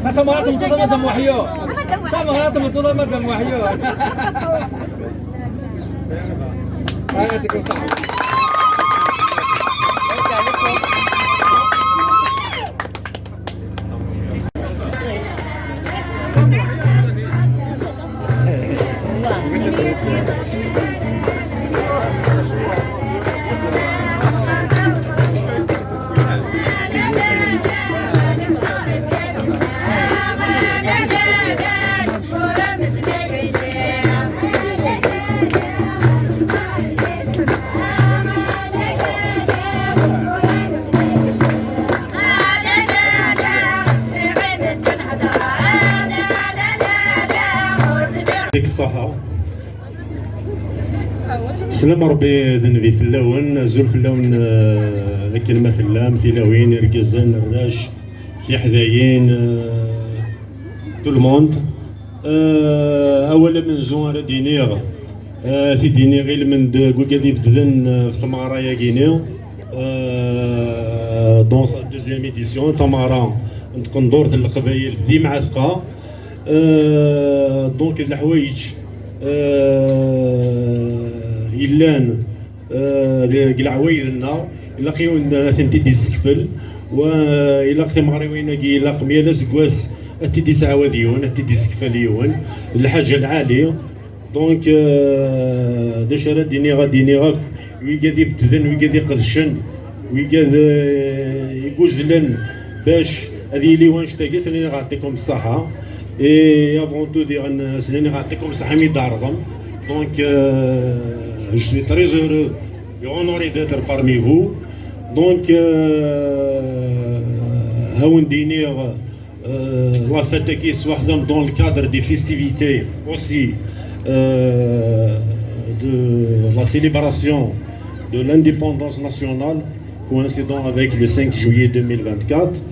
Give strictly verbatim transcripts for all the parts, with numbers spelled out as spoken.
Masa maratum tu sama dam wahyo. Sama maratum tu sama dam wahyo. Deg ṣṣeḥḥa. Slam Rebbi d nnbi fell-awen, azul fell-awen, eh, akken ma tellam, tilawin, irgazen, arrac, tiḥdayin, eh, tout le monde. Eh, awal amenzu ara d-iniɣ, eh, t-id-iniɣ ilmend deg wigad ibedden, eh, ɣef tmeɣra-yagi-ni, eh, dans sa deuxième édition, tameɣra n tqendurt n Leqbayel di Mɛatqa. Euh, donc, d leḥwayeǧ, euh, yellan, euh, deg leɛwayed-nneɣ, ilaq yiwen ad tent-id-yessekfel, wa ilaq timeɣriwin-agi, ilaq mi yal aseggas ad t-id-yesɛawad yiwen, ad t-id-yessekfel yiwen, d lḥaǧa lɛali. Donc, euh, d acu ara d-iniɣ, ad d-iniɣ akk wigad ibedden, wigad iqedcen, wigad, euh, iguzzlen bac ad yili wanect-agi, s-nniɣ ɛṭikum ṣṣaḥa. Et avant tout, diɣen, s-nniɣ ɛṭikum ṣṣaḥa mi d-tɛerḍem. Donc, euh, je suis très heureux et honoré d'être parmi vous. Donc, euh, ad wen-d-iniɣ, euh, la fête-agi tettwaxdem dans le cadre des festivités aussi, euh, de la célébration de l'indépendance nationale, coïncidant avec le cinq juillet deux mille vingt-quatre.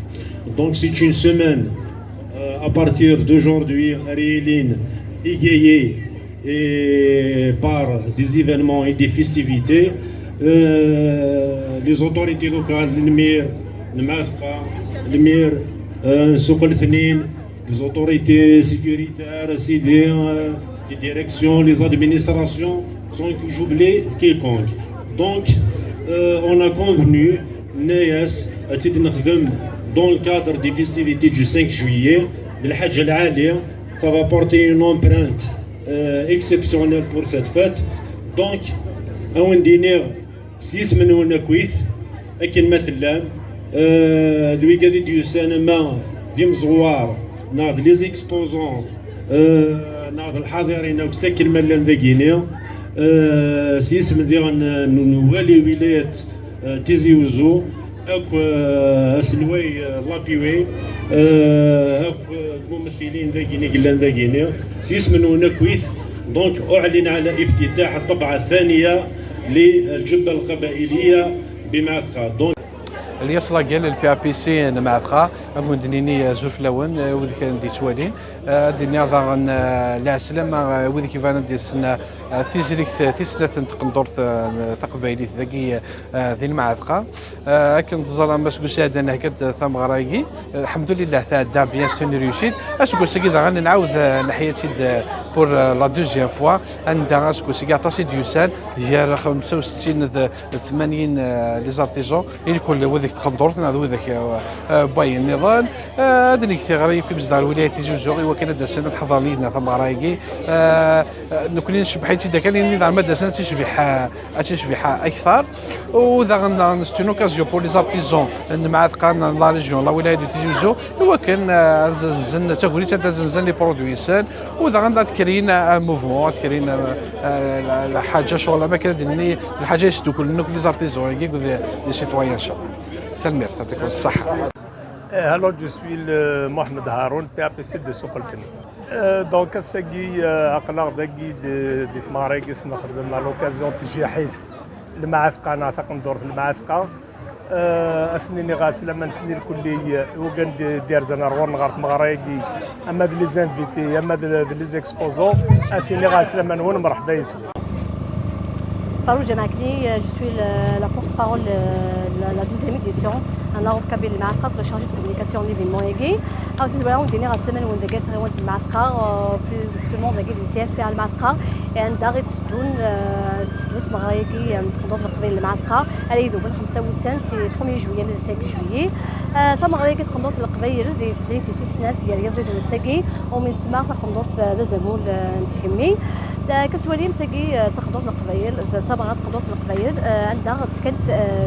Donc c'est une semaine, euh, à partir d'aujourd'hui, à Réline, égayée et par des événements et des festivités. Euh, les autorités locales, le maire, le maire, le maire, euh, Souq El Tnin, les autorités sécuritaires, C D, euh, les directions, les administrations, sans que j'oublie quiconque. Donc, euh, on a convenu, Nayas, à titre dans le cadre des festivités du cinq juillet, de l'Hajj Al-Ali, ça va porter une empreinte, euh, exceptionnelle pour cette fête. Donc, à un dîner, s yisem-nwen akkit, akken ma tellam, euh, d wigad i d-yusan ama d imẓewwar neɣ d les exposants, euh, neɣ d lḥaḍirin akk s akken ma llan dagini, euh, s yisem diɣen n, n wali wilayat, euh, Tizi Uzzu, akk, euh, aselway, euh, Lapiwi, euh, akk, euh, lmumethilin dagini yellan dagini, s yisem-nwen akkit. Donc, أعلن على افتتاح الطبعة الثانية للجبة القبائلية بمعتقة. Donc, Lyas Laguel, le P A P C n Mɛatqa, ad wen-d-nini, eh, azul fell-awen, eh, wid kan d-yettwalin. Eh, ad d-iniɣ daɣen, eh, lɛeslama, eh, wid k-ibanen d-yessen, eh, tizrigt, eh, tis snat n tqendurt, eh, taqbaylit dagi, eh, di Lmeɛtqa. Eh, akken teẓram, aseggas iɛeddan, hekkat tameɣra-agi, eh, lḥemdulillah, tɛedda bien, c'est une réussite. Aseggas-agi daɣen nɛawed, eh, neḥya-tt-id, eh, pour, eh, la deuxième fois, anda aseggas-agi aṭas i d-yusan, gar xemsa u settin d tmanyin, eh, les artisans, i lkul wid deg tqendurt neɣ d wid deg, eh, eh, wwayen nniḍen. Eh, ad neg tiɣri akk imezdaɣ n lwilaya Tizi Uzzu i wakken ad d-asen ad ḥeḍren yid-neɣ tameɣra-agi. Eh, eh, nekkni ncebbeḥ-itt-id akken, ini daɣen ma d-asen ad ticbiḥ, eh, ad ticbiḥ akter. U daɣen, daɣen, c'est une occasion pour les artisans n Mɛatqa, n la région, la wilaya de Tizi Uzzu, i wakken, eh, ad zenzen, d tagnit ad zenzen les produits-nsen. U daɣen ad créer un mouvement, ad créer, euh, la, la ḥaǧa, ccɣel, am akken ad d-nini, lḥaǧa yesduklen akk les artisans-agi akked les citoyens, ncallah. Tanemmirt, yɛṭikum ṣṣeḥḥa. Eh, alors, je suis le Mohamed Haroun, P A P C de Souq El Tnin. Eh, donc, ass-agi, eh, aql-aɣ dagi di, di tmeɣra-agi s-nexdem à l'occasion n tjiḥit Lmeɛtqa, neɣ taqendurt n Lmeɛtqa. Eh, ad sen-iniɣ ɛeslama nessen irkelli, eh, i wakken d-, d-yerzan ar ɣur-neɣ ɣer tmeɣra-agi, ama d les invités, ama d, d les exposants, ad sen-iniɣ ɛeslama-nwen, mreḥba yes-wen. Farouk Jamakni, euh, je suis le- la porte-parole de la, la deuxième édition n Aruḍ Kabyle n Lmeɛtqa, la chargée de communication n l'événement-agi. Aw tizwara ur d-iniɣ ass-a ma nwen dagi ar tɣiwant n Lmeɛtqa, euh, plus exactement dagi di C F P A Lmeɛtqa, anda i d-tteddun, euh, tetteddu tmeɣra-agi, euh, n tqendurt n Leqbayel n Lmeɛtqa, ara iduben xemsa wussan, si premier juillet armi d cinq juillet. Euh, tameɣra-agi n tqendurt n Leqbayel di tezlit tis snat gar yiḍ d wass-agi, umi nsemma taqendurt, euh, d azamul, euh, n tgemmi. Akken tettwalim, tagi, eh, d taqendurt n Leqbayel, d tameɣra n tqendurt n Leqbayel, eh, anda ttekkan, eh,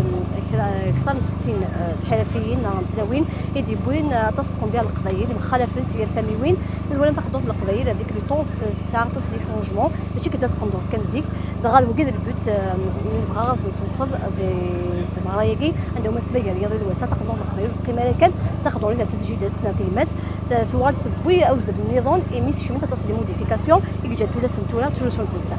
kra, kter n settin, eh, tḥirafiyin neɣ n tlawin i d-yewwin, eh, aṭas n tqendyar n Leqbayel yemxalafen si yal tamiwin. Twalam taqendurt n Leqbayel, avec le temps, t- tesɛa aṭas n les changements, mačči kan d taqendurt kan zik, dɣa d wagi d le but, eh, i nebɣa ad nessewṣel di tmeɣra-agi, anda umi nesmager yiḍ d wass-a taqendurt n Leqbayel ur teqqim ara kan d taqendurt i ters-d jida-s neɣ tagmat, t- tuɣal tewwi awdem nniḍen imi sekcment aṭas n les modifications i yeǧǧan tullas n tura ttrusunt-tt.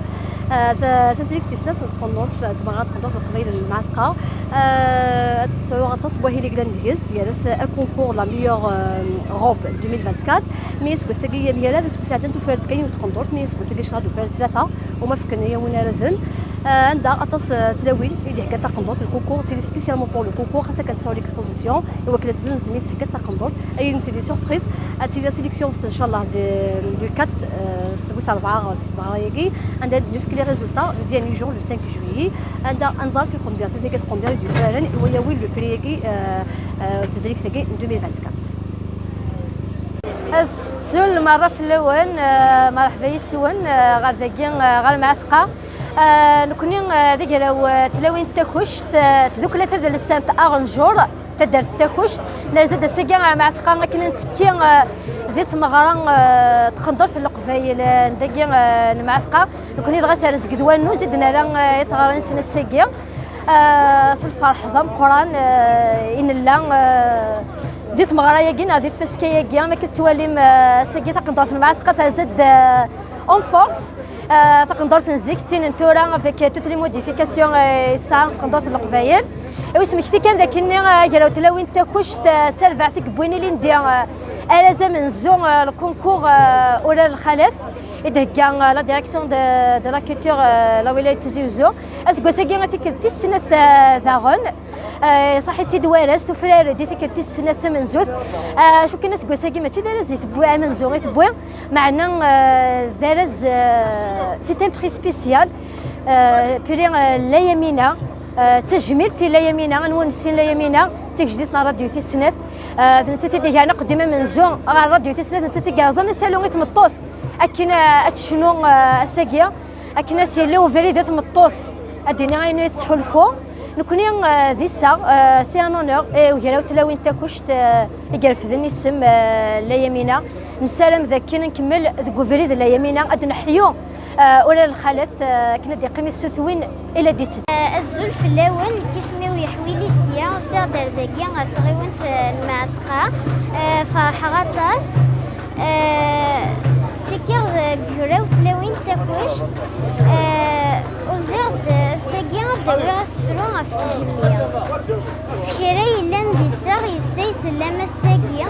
Ah, ta- tazrigt tis snat n tqendurt, tmeɣra n tqendurt n Leqbayel n Lmeɛtqa, ah, ad tesɛu aṭas n wahil i yellan deg-s, gar-as akunkur la meilleure, euh, robe deux mille vingt-quatre, mi aseggas-agi yamgarad, aseggas iɛeddan tufrar-d kan yiwet n tqendurt, mi aseggas-agi ccrah d ufrar tlata, uma fken aya win ara zen. Ah, anda aṭas, ah, tlawin i d-iheggan taqendurt, lkukur, tili spécialement pour le concours, xas akken tesɛu l'exposition, i wakken ad tzenz mi thegga taqendurt. Ayen c'est des surprises. Ad tili la sélection, ncallah, de- du quatre, euh, s wis rebɛa, euh, si tmeɣra-agi, anda ad nefk les résultats le dernier jour, le cinq juillet, anda ad nẓer taqendyar, tagi taqendyar i d-yufraren i wayen yawin le prix-agi, euh, euh, n tezrigt-agi n deux mille vingt-quatre. Azul merra fell-awen, euh, merḥba yes-wen, euh, ɣer dagi, euh, ɣer Lmeɛtqa. Euh, nekni, euh, d agraw, euh, tlawin n Takuct, euh, tdukla tadelsant Aɣenjur, taddart n Takuct. Nerza-d ass-agi ar Lmeɛtqa akken ad nettekki, eh, di tmeɣra, eh, n tqendurt n Leqbayel, eh, n dagi, eh, n Lmeɛtqa. Nekni dɣa s rrezg d wannuz i d-nerra, eh, i tɣara-nsen ass-agi. Eh, s lferḥ d ameqqran, eh, i nella, eh, di tmeɣra-agi neɣ di tfaska-agi, am akken tettwalim, eh, ass-agi taqendurt n Lmeɛtqa terza-d, eh, en force. Euh, taqendurt n zik d tin n tura avec, euh, toutes les modifications, euh, i tesɛa tqendurt n Leqbayel. I usmekti kan d akken-nni, euh, agraw tlawin n Takuct, euh, d tarbaɛt i yewwin ilindi, euh, arraz amenzu, euh, lkunkur, euh, urar n lxalat i d-thegga, euh, la direction de, de la culture, euh, la wilaya n Tizi Uzzu. Aseggas-agi, tikkelt tis snat, euh, daɣen. Eh, ṣaḥit-id warraz, tufrar-d i tikkelt tis snat tamenzut. Eh, acu kan aseggas-agi mačči d arraz i tewwi, amenzu i tewwi, meɛna, eh, d arraz, eh, c'est un prix spécial. Eh, prix, eh, La Yamina, eh, d tajmilt i La Yamina, anwa ur nessin La Yamina, d tigejdit n ṛṛadyu tis snat. Eh, d nettat i d-igan aqeddim amenzu ɣer ṛṛadyu tis snat, nettat i yerẓan asalu i tmeṭṭut akken, eh, ad tecnu, eh, ass-agi. Akken ad s-yili ubrid i tmeṭṭut, ad d-iniɣ ayen i tettḥulfu. Nekni, eh, d iseɣ, eh, c'est un honneur, i ugraw tlawin n Takuct, eh, i irefden isem, eh, La Yamina. Nessaram d akken ad nkemmel deg ubrid n La Yamina, ad neḥyu, eh, urar n lxalat, eh, akken ad d-iqqim i tsutwin i la d-itteddu. Eh, azul fell-awen, nekk isem-iw Yeḥwili Siya, usiɣ-d ar dagi, ɣer tɣiwant, eh, n Lmeɛtqa. Eh, ferḥeɣ aṭas. Eh, ttekkiɣ deg ugraw tlawin n Takuct. Eh, uziɣ-d ass-agi ad d-awiɣ asefru ɣef tgemmi. S kra yellan d iseɣ, yes-s ay tellam ass-agi.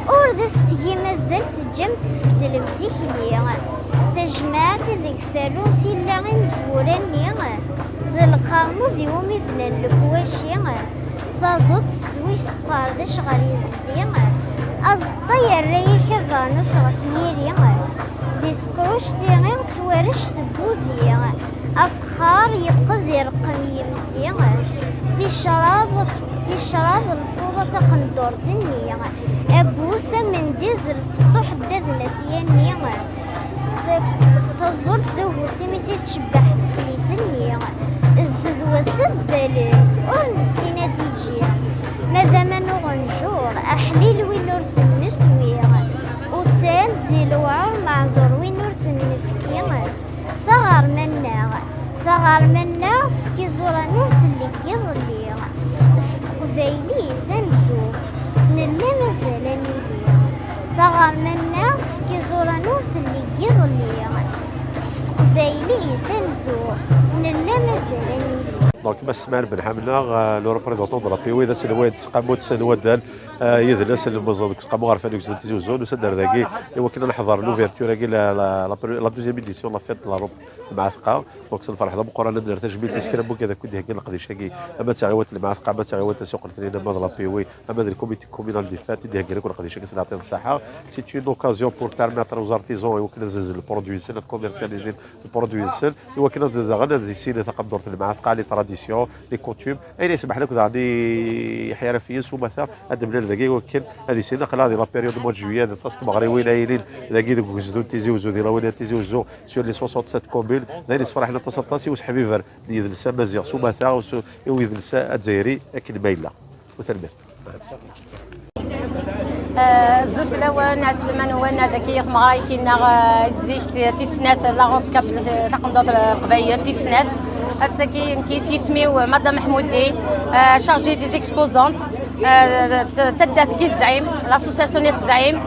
Ur d as-tgim azal, teǧǧam-t tbeddlem tikli. Tajmaɛt deg ferru tilla imezwura-nni, d lqermud iwumi bnan lekwaci. Taduṭ teswi s uqerdac ɣer yezdi, aẓeṭṭa yerra-yak abernus ɣef yiri, di teqruct-ihi ttwarec tewwudi, afexxar yeqqed ireqqem yemzi, ticraḍ, ticraḍ lfuḍa taqendurt-nni, aggus amendi d lfeṭṭuḥ ddad n at yanni. Taẓult d ugusim-is i tcebbeḥ teslit-nni. Zzed wass d baled, ur nessin ad d-iǧǧi. Ma d aman uɣenjur, aḥlil win ur ten-neswi. Usan-d di lewɛur meɛdur win ur ten-nefki. Taɣerma-nneɣ, taɣerma-nneɣ tefk iẓuran ur telli deg iḍelli. S teqbaylit ad nzux, nella mazal ad nili. Taɣerma-nneɣ tefk iẓuran ur telli deg iḍelli. S teqbaylit ad nzux, nella mazal ad nili. Donc, Mass Smaɛel Ben Ḥamna, euh, le représentant de la P O I, d aselway n tseqqamut n waddal, euh, yidles n lemẓi deg useqqamu aɣerfan n ugezdu n Tizi Uzzu, nusa-d ar dagi i wakken ad neḥḍer l'ouverture-agi, la, la, la, la deuxième édition de la fête de la robe n Lmeɛtqa. Donc, s lferḥ d ameqqran ad nerr tajmilt i s kra n wigad akk i d-iheggan leqdic-agi, ama d taɣiwant n Lmeɛtqa, ama d taɣiwant n Suq n Tnin, ama d la P O I, ama d le comité communal des fêtes i d-iheggan akk leqdic-agi s leɛṭi d ṣṣaḥa. C'est une occasion pour permettre aux artisans i wakken ad zzenzen le produit-nsen, ad commercialiser le produit-nsen, i wakken ad daɣen ad issinen taqendurt n Lmeɛtqa, les traditions, les coutumes. Ayen yesmeḥlen akk daɣen i yiḥyarafiyen s umata ad d-mlalen dagi, i wakken ad issinen aql-aɣ di la période mois de juillet, d aṭas n tmeɣriwin ay yilin dagi deg ugezdu n Tizi Uzzu, di lawan n Tizi Uzzu, sur les soixante-sept communes. D ayen yessefraḥen aṭas, aṭas i useḥbiber n yidles amaziɣ s umata, u s-, i uyidles azzayri akken ma yella. U tanemmirt. Azul fell-awen, ɛeslama-nwen, dagi tmeɣra-agi-nneɣ, eh, tizrigt tis snat, la robe kabyle, eh, taqendurt n Leqbayel tis snat. Ass-agi nekk s yisem-iw, eh, Madame Ḥmudi, eh, chargée des exposantes, eh, t-, taddart n At Zɛim, l'association n At Zɛim.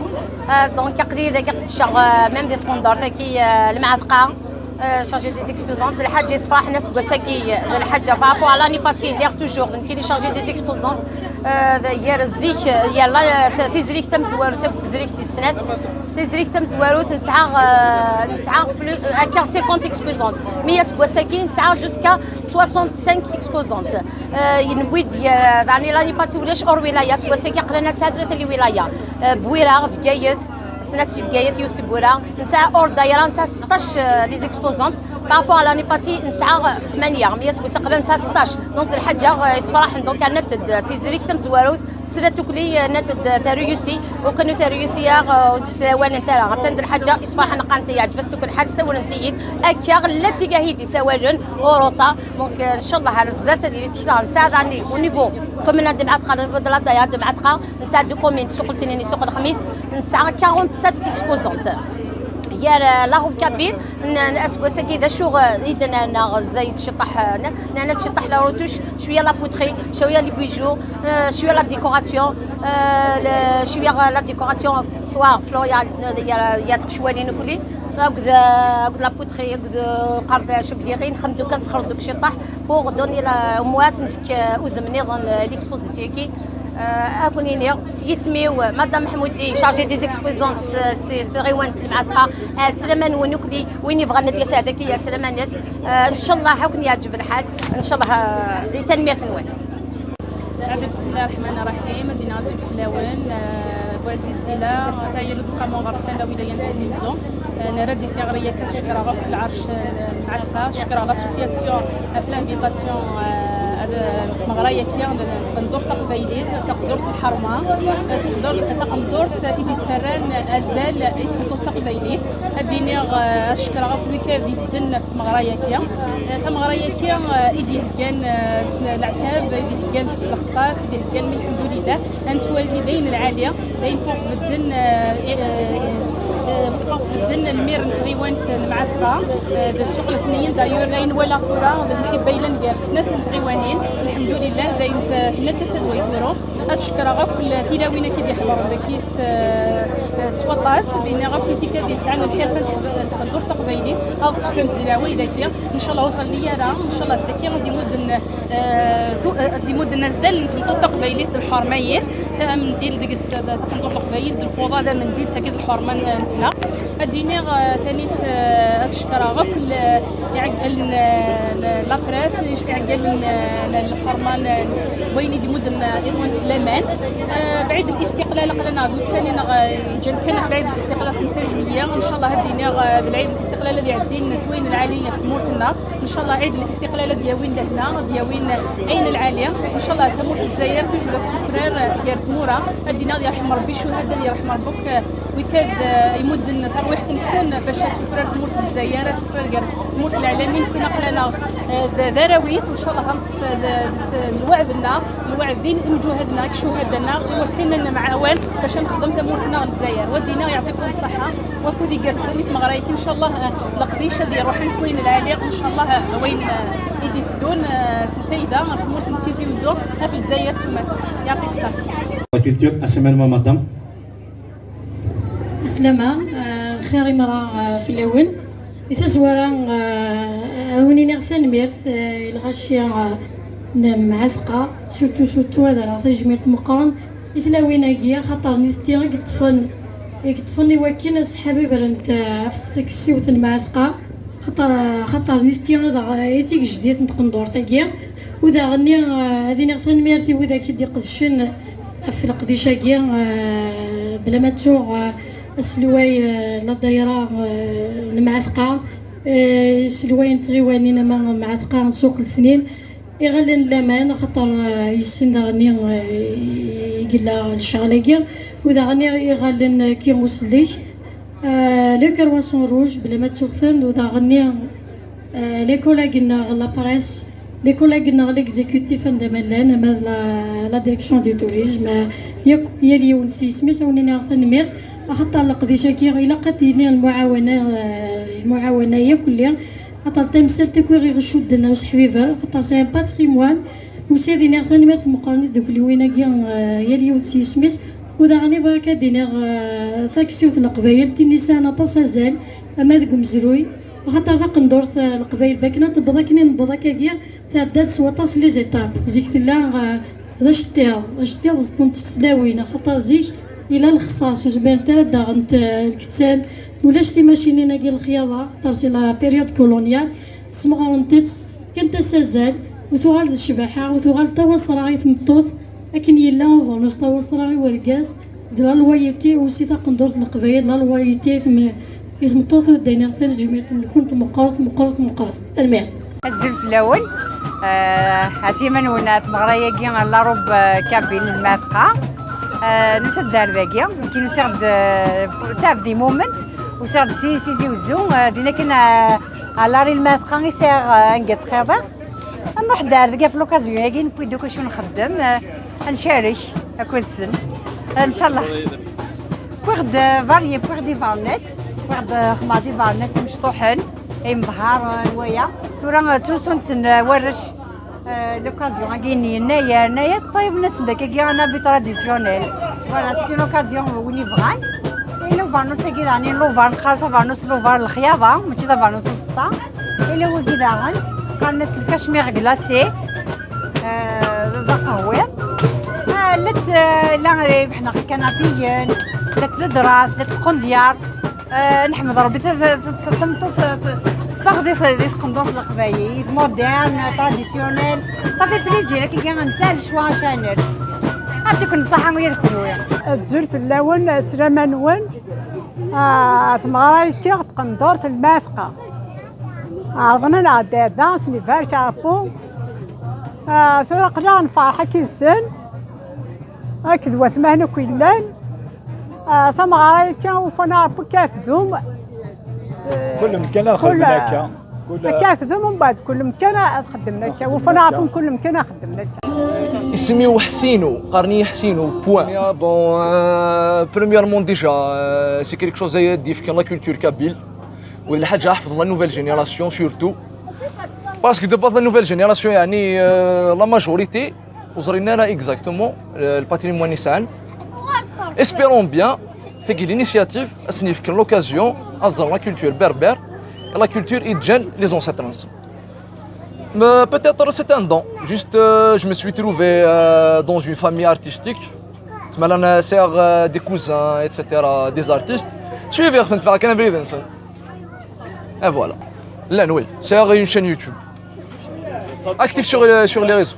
Eh, donc aql-i dagi qeddceɣ, eh, même di tqendurt-agi, eh, Lmeɛtqa. Euh, chargée des exposantes, d lḥaǧa yessefraḥen aseggas-agi, d lḥaǧa par rapport à l'année passée, lliɣ toujours d nekkini chargée des exposantes. Euh, d-, gar zik, gar la, t-, tizrigt tamezwarut akked tezrigt tis snat. Tizrigt tamezwarut nesɛa, euh, nesɛa plus, euh, akka cinquante exposantes. Mais aseggas-agi nesɛa jusqu'à soixante-cinq exposantes. Euh, newwi-d, euh, daɣen l'année passée ulac hors wilaya, aseggas-agi aql-aɣ nesɛa tlata n lwilaya. Euh, Bwira, Bgayet, snat si Bgayet, yiwet si Bwira. Nesɛa hors daïra, nesɛa seṭṭac, euh, les exposantes. Par rapport à l'année passée, nesɛa, euh, tmanya, mais aseggas aql-aɣ nesɛa seṭṭac. Donc d lḥaǧa, euh, yessefraḥen. Donc rnant-d, euh, si tizrigt tamezwarut, sra tukli, euh, rnant-d, euh, teruyusi, u kanu teruyusi-a, euh, ur d-ssawalent ara. Atan d lḥaǧa yessefraḥen, qqarent yeɛǧeb-as tukk lḥal, ssawlent-iyi-d. Akka llant tigahid yessawalen, Europa. Donc, euh, ncallah ar zdat ad yili tekta. Nesɛa daɣen au niveau, comme on a dit, au niveau de la daïra de Lmeɛtqa, nesɛa deux communes, Suq n Tnin, Suq Lexmis, nesɛa quarante-sept exposantes. Gar, euh, la robe kabyle, n-, n-, aseggas-agi d acu, euh, i d-nerna zzay-d ciṭṭaḥ, euh, n-, nerna-d ciṭṭaḥ la retouche, cwiya la poterie, cwiya les bijoux, euh, cwiya la décoration, euh, le, cwiya la décoration soit florale, euh, il y a, il y a des cwalin ukli, akked, euh, akked la poterie, akked, euh, qerdac, akked yiɣi, nxeddem-d kan, nessexdem-d ciṭṭaḥ pour donner la, au moins, nefk, euh, udem niḍen, euh, l'exposition-agi. Euh, ad ken-iniɣ, s yisem-iw, Madame Ḥmudi, chargée des exposants s, s, s tɣiwant n Lmeɛtqa, ɛeslama-nwen ukli, win yebɣan ad d-yas ar dagi, ɛeslama-nnes. Euh, ncallah ad ken-yeɛǧeb lḥal, ncallah, euh, di tanemmirt-nwen. Ɛad, bismillah ar-Raḥman ar-Raḥim, ad d-iniɣ azul fell-awen, euh, Buɛziz Dila, taɣiwant n useqqamu aɣerfan n lwilaya n Tizi Uzzu. Euh, nerra-d i tiɣri akka ad cekkreɣ akk lɛerc, euh, n Lmeɛtqa, cekkreɣ l'association ɣef l'invitation, euh, ar tmeɣra-agi, taqendurt taqbaylit, taqendurt n lḥerma, euh, taqendurt, taqendurt i d-yettarran azal i tmeṭṭut taqbaylit. Ad d-iniɣ, euh, ad cekkreɣ akk wid i d-ibedden ɣef tmeɣra-agi. Euh, tameɣra-agi, euh, i d-iheggan, euh, s leɛtab, i d-iheggan s lexṣaṣ, i d-iheggan, mi lḥemdulillah, ad nettwali d ayen lɛali. D ayen f ɣef bedden, eh, eh, eh, f ɣef bedden lmir n tɣiwant n Lmeɛtqa, eh, d Suq Letniyen. D'ailleurs, d ayen walaɣ tura, d lemḥibba yellan gar snat n tɣiwanin, lḥemdulillah, d ayen t-, tenna Tasa d Wayturu. Ad cekkreɣ akk l-, tilawin-agi d-iḥeḍren dagi s, eh, s waṭas, d-iniɣ akk i tikkad yesɛan lḥirfa n tqb-, n tqendurt taqbaylit, ad ṭṭfent di leɛwayed-agi. Ncallah ur tɣelli ara, ncallah d tagi ad d-imudden, eh, tu-, eh, ad d-imudden azal n tmeṭṭut taqbaylit d lḥerma-is. Amendil deg-s d taqendurt n Leqbayel, d lfuḍa d amendil, tagi d lḥerma n-, nteɣ. Ad d-iniɣ, eh, tanit, eh, ad cekkreɣ akk l-, iɛeggalen, eh, n la presse, iɛeggalen, eh, n lḥerma, n wayen i d-imudden, eh, iḍwan d laman. Eh, bɛid listiqlal aql-aneɣ d ussan-nneɣ, eh, yeǧǧan kan ɣef lɛid listiqlal xemsa juillet. Ncallah ad d-iniɣ, eh, d lɛid listiqlal ad iɛeddin s wayen lɛali ɣef tmurt-nneɣ. Ncallah ɛid listiqlal ad d-yawin lehna, ad d-yawin ayen lɛali. Ncallah tamurt n Lezzayer toujours ad tufrar gar tmura. Ad d-iniɣ ad yerḥem Rebbi ccuhada, ad yerḥem Rebbi akk, eh, wikad, eh, imudden tarwiḥt-nsen bac ad tufrar tmurt n Lezzayer, ad tufrar gar tmurt n leɛlamin. Kunwi aql-aneɣ, eh, d, d arraw-is. Ncallah ad neṭṭef, eh, d, d, lweɛd-nneɣ, lweɛd din imǧuhad-nneɣ, ccuhada-nneɣ, i wakken ad nemɛawan bac ad nexdem tamurt-nneɣ n Lezzayer. Wa d-iniɣ yeɛṭikum ṣṣeḥḥa. Wakud igerrzen i tmeɣra-agi, ncallah, eh, leqdic ad iruḥen s wayen lɛali, ncallah, eh, wayen, eh, i d-iteddun, eh, s lfayda ɣer tmurt n Tizi Uzzu, ɣef Lezzayer s umata. Yeɛṭik ṣṣeḥḥa. La culture, asaman ma madam. Aslama, eh, lxir imra, eh, fell-awen. Di tazwara, eh, ad wen-iniɣ Tanemmirt, eh, i lɣaci, eh, n Mɛatqa, surtout, surtout ad rreɣ tajmilt meqqren i tlawin-agi, axaṭer nitenti i yeṭṭfen, i yeṭṭfen i wakken aseḥbiber n t-, ɣef tkessiwt n Mɛatqa, axaṭer, axaṭer nitenti i d aɣ-, i d tigejdit n tqendurt-agi. U daɣenni, eh, ad iniɣ tanemmirt i widak i d-iqedcen ɣef leqdic-agi, eh, bla ma ttuɣ, eh, aselway, eh, la dayra, eh, n Mɛatqa, eh, aselway n tɣiwanin ama Mɛatqa n Suq Letnin, iɣallen n laman, axaṭer, eh, yessen daɣenni, eh, i yella lecɣal-agi, u daɣenni iɣallen, eh, ki usellek, eh, le Carroisson Rouge, bla ma ttuɣten, u daɣenni, eh, les collègues-nneɣ la presse, les collègues-nneɣ l'exécutif anda ma llan, ama d la, la direction du tourisme, eh, yakk, yal yiwen s yisem-is, a wen-iniɣ tanemmirt, axaṭer leqdic-agi ilaq ad d-yili lmuɛawena, eh, lmuɛawena yakk lli, axaṭer tamsalt akk i ɣ-icudden useḥbiber, axaṭer c'est un patrimoine, usiɣ ad iniɣ tanemmirt meqqren i tdukliwin-agi, eh, yal yiwet s yisem-is, u daɣen i bɣiɣ ad d-iniɣ, eh, taksiwt n Leqbayel, tin yesɛan aṭas azal, ama deg umezruy, axaṭer taqendurt, eh, n Leqbayel, bakken ad tewweḍ akken i newweḍ akkagi, tɛedda-d s waṭas les étapes. Zik tella, eh, d aceṭṭiḍ, aceṭṭiḍ ẓeṭṭent-tt tlawin, axaṭer zik yella lexṣaṣ, ur zmirent ara ad d-aɣent, eh, lkettan. Ulac timacinin-agi n lexyaḍa, axaṭer si la période coloniale, smeɣrent-tt, fkant-as azal, u tuɣal d ccbaḥa, u tuɣal d tawaṣra i tmeṭṭut, akken yella ubernus tawaṣra i urgaz, d la loyauté aussi taqendurt n Leqbayel, la loyauté i tme-, i tmeṭṭut, u d-iniɣ tanejmilt-nkent meqqret, meqqret, meqqret. Tanemmirt. Azul fell-awen. Eh, ɛziman-wen ar tmeɣra-agi, la robe, eh, kabyle n Lmeɛtqa. Eh, nusa-d ar dagi, nekkin usiɣ-d, eh, ttɛebdi moment, usiɣ-d si Tizi Wezzu, eh, din akken, eh, ar Lari Lmeɛtqa i sɛiɣ, eh, anga ttxiḍiɣ. Nruḥ-d ar dagi ɣef l'occasion-agi, newwi-d akk acu nxeddem, eh, ad ncarek akked-sen. Eh, ncallah. Wwiɣ-d, eh, varié, wwiɣ-d ibernas, wwiɣ-d, eh, xemɛeḍ ibernas imecṭuḥen, imebharen, waya. Tura, eh, ttlusun-ten, eh, warrac, eh, l'occasion-agi n yennayer, yennayer, ṭṭayben-asen-d akkagi un habit traditionnel. Voilà, c'est une occasion, win yebɣan. Et l'ubernus-agi daɣen, l'uber, neqqar-as abernus, l'uber n lexyaḍa, mačči d abernus uẓeṭṭa. Yella wagi daɣen, qqaren-as lkacmir glacé, eh, d aqehwi. Ah, llant, eh, la, eh, beḥneɣ ikanapiyen, llant ledrat, llant tqendyar. Eh, nḥemmed Rebbi, ta-, ta-, ta-, tameṭṭut, eh, t-, teffeɣ di, di tqendurt n Leqbayel, moderne, traditionnel. Ça fait plaisir, akkagi nesɛa lecwa acu ara ners. Ɛṭiken ṣṣaḥa ula d kenwi. Azul fell-awen, sslam-nwen. Ah, tmeɣra-agi d tqendurt n Lmeɛtqa. Ɛerḍen ad nɛeddi ar da, ad sen-ibarek Ṛebbi. Ah, tura aql-aɣ nferḥ akk yid-sen, akked watmaten akk yellan. Ah, tameɣra-agi, ufan Ṛebbi akka tdum. Kul mkan ad xedmen akka. Kul akka tdum, mbeɛd kul mkan ad xedmen akka. Ufan Ṛebbi kul mkan ad xedmen akka. Isem-iw Ḥsinu, qqaren-iyi Ḥsinu, point. Ah, bon, euh, premièrement, déjà, euh, c'est quelque chose ad d-yefken la culture kabyle. U d lḥaǧa ad ḥefḍen la nouvelle génération surtout. Parce que de base, la nouvelle génération, yeɛni, euh, la majorité, ur ẓrin ara exactement, euh, le patrimoine i sɛan. Espérons bien, tagi l'initiative, ad sen-yefken l'occasion ad ẓren la culture berbère, et la culture i d-ǧǧan les ancêtres-nsen. Mais peut-être c'est un don. Juste, euh, je me suis trouvé, euh, dans une famille artistique. Tmala, euh, sɛiɣ, euh, des cousins, et cetera, des artistes. Suiviɣ-ten, tebɣa kan abrid-nsen. Et voilà. Llan, oui. Sɛiɣ une chaîne YouTube. Actif sur, euh, sur les réseaux.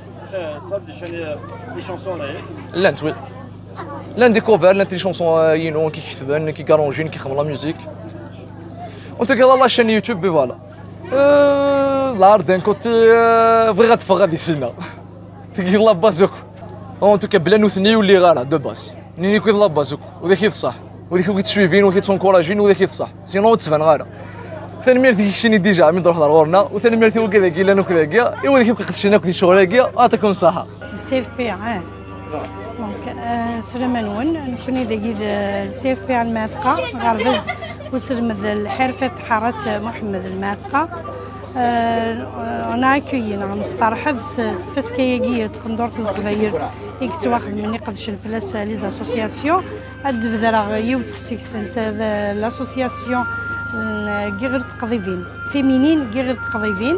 Llant, oui. Llan des covers, llant des chansons, euh, inu, nekk i ketben, nekk i arrangen, nekk i xedmen la musique. En tout cas, la chaîne YouTube, et voilà. Euh, l'art d'un côté, euh, bɣiɣ ad ffɣeɣ di sina. Tagi la base akk. En tout cas, bla nutni ur lliɣ ara, de base. Nini-k d la base akk. U d ak i d ṣṣeḥ. U d ak i d-suivin, u d ak i d-encouragin, u d ak i d ṣṣeḥ. Sinon, ur ttbaneɣ ara. Tanemmirt i keččini déjà, mi d-truḥeḍ ar ɣur-neɣ, u tanemmirt i wigad-agi yellan akk dagi, i wid akk iqedcen akk di ccɣel-agi, ɛṭikum ṣṣeḥḥa. C F P, eh. Donc, euh, sslam-nwen, nekkni dagi d C F P Lmeɛtqa, aɣerbaz uselmed n lḥirfat Ḥarat Muḥemmed Lmeɛtqa. Euh, on a accueilli, neɣ nesteṛḥeb s, s tfaska-agi n tqendurt n Leqbayel i yettwaxedmen, iqedcen fell-as les associations. Ad d-bedreɣ yiwet seg-sent, d l'association n Giɣir Teqḍibin, féminine Giɣir Teqḍibin.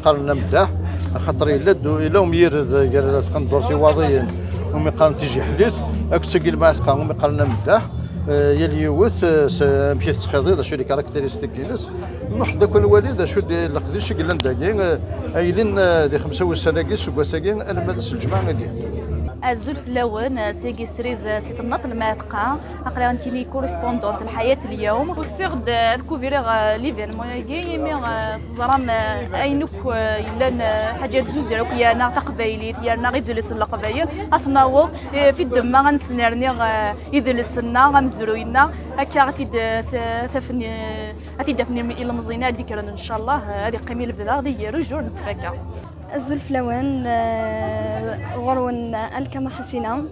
qqaren ameddaḥ, axaṭer yella-d, yella umyired gar tqendurt Iwaḍiyen umi qqaren Tijiḥlit, akked tagi Lmeɛteqqa umi qqaren ameddaḥ. Eh, yal yiwet, eh, s, amek i tettxiḍi, d acu i d les caractéristiques-ines. Nruḥ-d akk ad nwali d acu d leqdic i yellan dagi, eh, aylin, eh, di xemsa wussan-agi, seg wass-agi, alamma d s lǧemɛa-agi. Azul fell-awen, eh, seg srid, eh, si temnaḍt Lmeɛteqqa. Aql-aɣ nekkini correspondant Lḥayat Lyawm. Usiɣ-d, eh, ad kuvriɣ, eh, l'événement-agi, imi, eh, teẓram, eh, ayen akk, eh, yellan, eh, lḥaǧa tuzzer akk yerna taqbaylit, yerna idles n leqbayel, ad t-naweḍ, eh, fi ddemma ad nesnerni, eh, idles-nneɣ, amezruy-nneɣ, akka ad t-id, eh, t-, tafen, eh, ad t-id-afen ilmeẓyen ad d-ikkren, ncallah, eh, ad iqqim i lebda, d iger ujur nettfakka. Azul fell-awen, eh, ɣur-wen, eh, Alkama Ḥasina.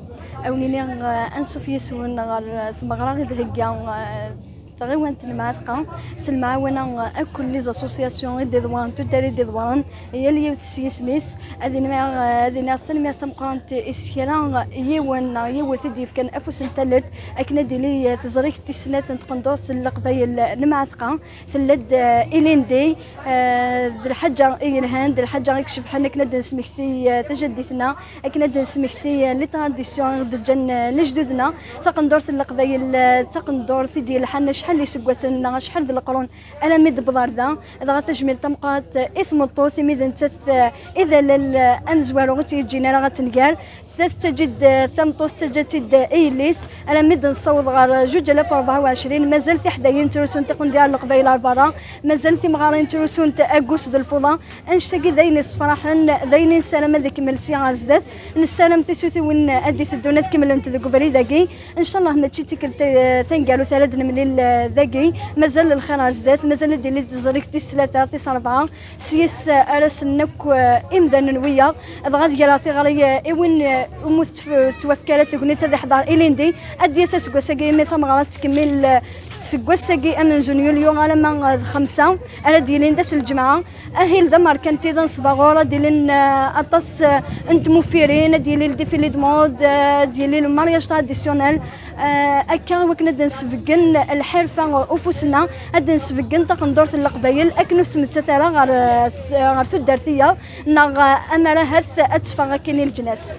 Awen iniɣ, eh, ansuf yes-wen ɣer, eh, tmeɣra i d-thegga, eh, tɣiwant n Lmeɛteqqa, s lemɛawna, eh, akk n les associations i d-iḍewren, tuddar i d-iḍewren, yal yiwet s yisem-is. Ad iniɣ, eh, ad iniɣ tanemmirt tameqqrant i s kra yiwen neɣ yiwet i d-yefkan afus n tallelt akken ad d-tili, eh, teẓrigt tis snat n tqendurt n Leqbayel n Lmeɛteqqa. Tella-d, eh, ilindi, eh, d lḥaǧa i yelhan, d lḥaǧa i icebḥen akken ad d-nesmekti, eh, tajaddit-nneɣ, akken ad d-nesmekti, eh, les traditions i ɣ-d-ǧǧan, eh, lejdud-nneɣ. Taqendurt n Leqbayel, eh, d taqendurt i d-yelḥan acḥal n yiseggasen neɣ acḥal d leqrun alammi d-tewweḍ ar da. Dɣa tajmilt tameqqrant, eh, i tmeṭṭut, imi d nettat, eh, i d allal, eh, amezwaru ur tt-yeǧǧin ara ad tenger. Ta tettaǧi-d, eh, tameṭṭut tettaǧǧa-tt-id, eh, i yelli-s, alammi d-nessaweḍ ɣer, eh, zuǧ alaf u rebɛa u ɛecrin, mazal tiḥdayin ttrusunt tiqendyar n Leqbayel ar berra, mazal timɣarin ttrusunt aggus d lfuḍa. Annect-agi d ayen yessefraḥen, d ayen i nessaram ad ikemmel sya ɣer zdat. Nessaram tisutiwin, eh, ad d-iteddun ad kemmlent deg ubrid-agi. Ncallah mačči d tikkelt, eh, taneggarut ara d-nemlil, eh, dagi. Mazal lxir ar zdat, mazal ad d-tili teẓrigt tis tlata, tis rebɛa. S yis, eh, ara sellen akk, eh, imdanen wiyaḍ. Dɣa ad greɣ tiɣri, eh, i win, eh, umi ur tettf-, tettwafk ara tegnit ad iḥḍer ilindi. Ad d-yas aseggas-agi imi tameɣra tettkemmil, eh, seg wass-agi amenzu n yulyu alamma, eh, d xemsa ara d-yilin d ass n lǧemɛa. Ahil d amerkanti d anesbaɣur, ad d-ilin, eh, aṭas, eh, n tmufirin, ad d-yili le défilé de mode, eh, ad d-yili le mariage traditionnel. Eh, akka i wakken ad d-nsebgen lḥirfa ufus-nneɣ, ad d-nsebgen taqendurt n Leqbayel akken ur tettmettat ara ɣer, eh, ɣer tuddart-iyaḍ, neɣ, eh, amar ahat ad teffeɣ akkin i leǧnas.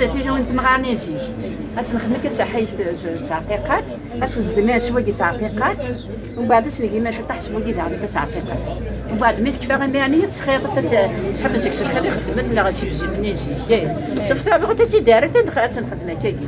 tijawin n temɣarin n zik. Ad tt-nexdem akka d taḥayt d tɛeqqiqat, ad tt-nzedem s wagi d tɛeqqiqat, umbeɛd ad s-neg iman ciṭaḥ s wagi daɣen akka d tɛeqqiqat. Umbeɛd mi tekfa imir-nni ad tesxiḍ, ad tt-, sḥab zik s lxir ixeddem-d neɣ s ibzim-nni zik. Sauf tabaɣut ad tt-id-err, ad tt-nexdem akkagi.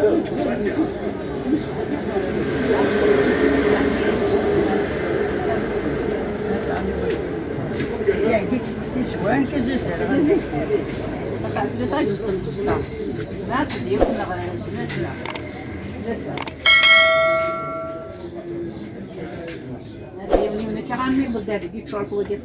Yeɛjeb-ik tiswan, kazesser. Taqaɛet d taǧezt n tẓeṭṭa. Neɣ d yiwen neɣ snat neɣ tlata. Hada yiwen, yiwen akka, am ibeddad i yeččur wagi.